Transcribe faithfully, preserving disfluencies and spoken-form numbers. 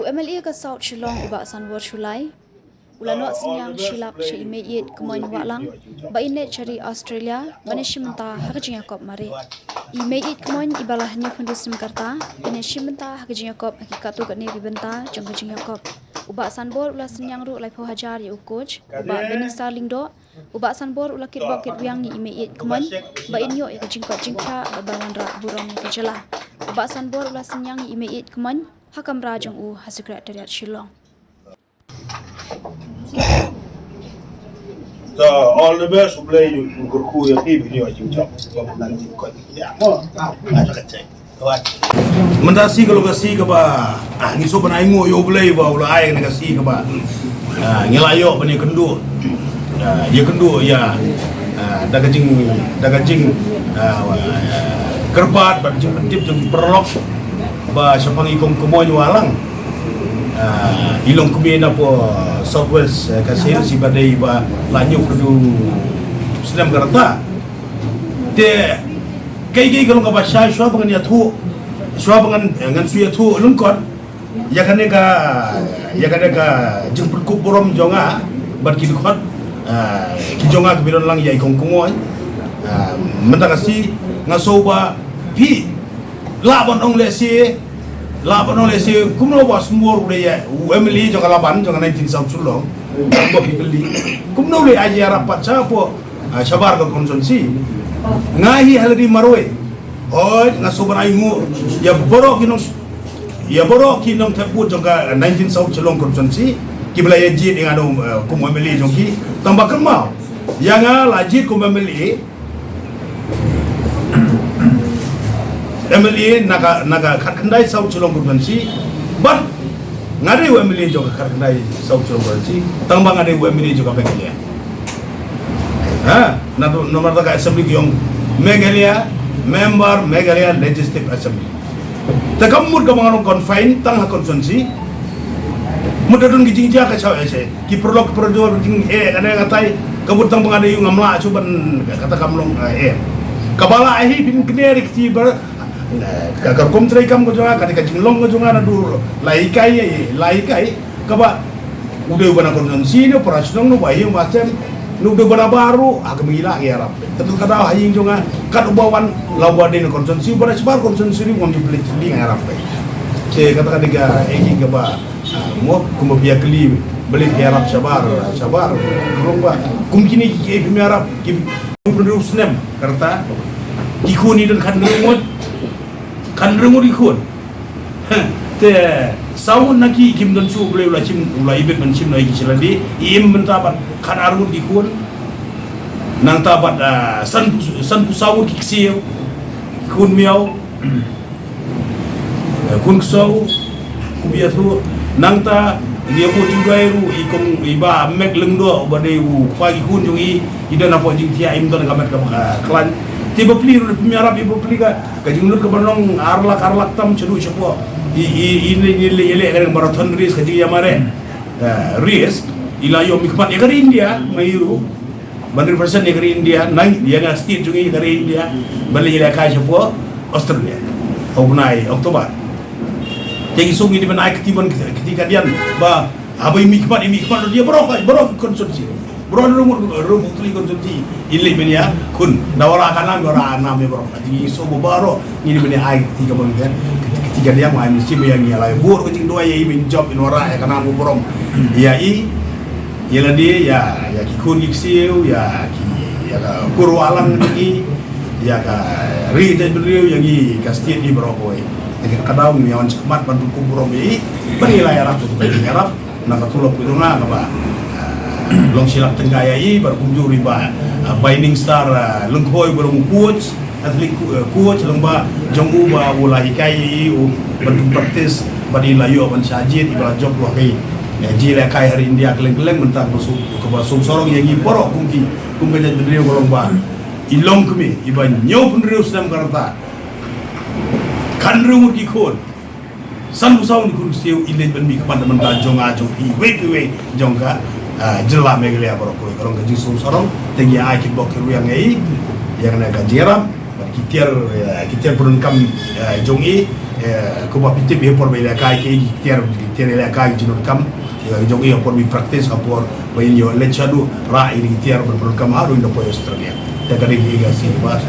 U M L A ka South Shillong u Bah Sanbor Shullai u la noh synñiang shilap sha i Meiieid Kmoin Wahlang ba in leit sha ri Australia ban ïashim bynta ha ka jingïakop mareh. I Meiieid Kmoin iba la hynñiewphew hynriew snem ka rta in ïashim bynta ha ka jingïakop ha ki katto katne ki bynta jong ka jingïakop. U Bah Sanbor u la synñiang ruh laiphew hajar ïa u coach u Bah Minister Lyngdoh. U Bah Sanbor u la kitbok kitwiang ïa i Meiieid Kmoin ba in ïoh ïa ka jingkoit jingkhiah bad ban wanrah burom ïa ka jylla. U Bah Sanbor u la synñiang ïa i Meiieid Kmoin ha kamra jong u ha Secretariat Shillong. So, all the best. U Blei u kyrkhu ïa phi, phi ïoh jingchok. Ba phi nang jingkoit jingkhiah. Mynta shi ka long ka shi kaba, ah, ngi sngewbha ban ai nguh ïa U Blei ba u la ai kane ka shi kaba, ah, ngi la ïoh ban ïakynduh, ah, ïakynduh ïa, ah, da ka jing, da ka jing, ah, kyrpad bad jingpyntip jong ki paralok ba shaphang i Kong Kmoin Wahlang. Ah, i long kmie na poh South West, eh, Khasi Hills, iba dei ba la hynñiewphew hynriew snem ka rta. Te kaei kaei ka long kaba shai shuwa ba ngan ïathuh, shuwa ba ngan, eh, ngan shu ïathuh lyngkot ïa kane ka, ïa kane ka jingpynkup burom jong nga bad ki dkhot, eh, ki jong nga kiba don lang ïa i Kong Kmoin. Eh, mynta ka shi nga sngew ba phi lah ban ong lehse, lah ban ong lehse kumno ba Sanbor u leh ïa u M L A jong ka Laban jong ka nineteen South Shillong. Kumno u leh, kumno u leh ai ïarap pat shapoh, ah, shabar ka constituency. Nga hi ha lade marwei. Hooid, nga sngewbha ban ai nguh ïa baroh ki nong, ïa baroh ki nongthep vote jong ka nineteen South Shillong constituency kiba la ïa jied ïa nga, eh, kum M L A jong ki. Tang ba kynmaw, ïa nga la jied kum M L A, M L A na ka, na ka khatkhyndai South Shillong constituency. Bad nga dei u M L A jong ka khatkhyndai South Shillong constituency, tang ba nga dei u M L A jong ka Meghalaya. Ha, na tu, namar ta ka assembly ki ong Meghalaya, member Meghalaya Legislative Assembly. Te ka mut kaba nga long confined tang ha constituency. Mut da don ki jingjia ka shaw eh, ki paralok ki parajor jing eh, kane katai, ka mut tang ba nga dei u ngam lah shuh ban kata kam long, eh. Kaba lah hi phin kner ïa kti ba, eh, ka, ka rukom treikam ka jong nga, ka dei ka jinglong ka jong nga naduh la hikai, la hikai, kaba u dei uba na constituency ne para shnong ne uba ïing uba sem ne u dei uba na baroh, ha ka mih la ki ïarap. Te ka daw ha ïing jong nga kat uba wan la uba dei na constituency uba na shabar constituency ruh ngam ju pynleit jingïarap. Te kata ka dei ka eh kaba Ah, mo kumba phi ïa kylli balei phi ïarap shabar, shabar. Ka long ba kum kine ki, ki, phim ïarap ki, hynñiewphew hynriew snem ka rta. Ki khun i don khathynriew ngut, khathynriew ngut ki khun. Te saw ngut na ki kim don shuh, U Blei u la shim, u la ibit ban shim na ki sha lade. I Im mynta bad khatar ngut ki khun. Nangta bad, ah, san, sanphew saw ngut ki ksiew, ki khun miaw. Eh, khun ksew, kumba ïathuh, nangta ngi ïa bud jingduwai ruh i kong i Bah Mek Lyngdoh uba dei u kpa ki khun jong i, i don hapoh jingthiah, im don ka met kaba khlaiñ. Te bapli ruh phim ïarap, i bapli ka, ka jinglut kaba long ar lak, ar lak tam shaduh shapoh. I, i, i leh, i leh, i leh ka marathon race, ka jingïamareh, eh, race, i la ïoh mihkhmat ïa ka ri India, ma i ruh. Ban represent ïa ka ri India, nang ïa nga state jong ngi ïa ka ri India, ban leit ïalehkai shapoh Australia ha u bnai October. Te ngi shu ngi dei ban ai kti ban kti, kti kadian ba haba i mihkhmat, i mihkhmat ïa baroh, baroh constituency. Baroh hynriew ngut, hynriew ngut tylli constituency i leit ban ïakhun. Da wanrah ka nam, wanrah ka nam ïa baroh. Te ngi shu ba baroh ngi dei ban ai kti kaba ngi, kti, kti kadian, ai mynsiem ïa ngi, ïa la ïa bud ka jingduwai ïa i ban jop, in wanrah ïa ka nam u burom ïa i. Ïa lade, ïa, ïa ki khun ki ksiew, ïa ki, ïa ka kur Wahlang jong ngi, ïa ka ri jaitbynriew, ïa ngi ka state ngi baroh kawei. Te ka daw ngi wan shakhmat ban pynkup burom ïa i, ban ïa la ïarap, ban ïarap na ka tulop ka jong nga kaba, ah, long shi lak tyngka ïa i, bad kumjuh ruh i Bah, ah, Binding Star, ah, Lyngkhoi ba long u coach. Athletic, eh, coach lyngba jong u ba u la hikai ïa i, u ban practice bad i la ïoh ban shah jied, i ba la jop ruh ha ki, eh, jingïalehkai ha ri India kylleng kylleng. Mynta kaba shu, kaba shu sarong ïa ngi baroh kum ki, kum ka jaitbynriew ba long ba i long kmie iba hynñiewphew hynriew snem ka rta, khathynriew ngut ki khun. Sanphew saw ngut ki khun ksiew i leit ban mihkhmat na bynta jong nga, jong phi, iwei pa iwei jong ka, ah, jylla Meghalaya baroh kawei. Ka long ka jingsngew sarong, te ngi ai kitbok kitrwiang ïa i ïa kane ka jingïarap bad ki tiar, eh, ki tiar pyndonkam, eh, jong i, Eh, kumba phi tip, ïa por ba ïalehkai ki, ki tiar, ki tiar ïalehkai ki jingdonkam, ïa, jong ïa por ba practice, ha por ba ïa leit shaduh rah ïa ki tiar ba donkam ha ruh ïa poi Australia. Te ka dei ïa ka sini ba,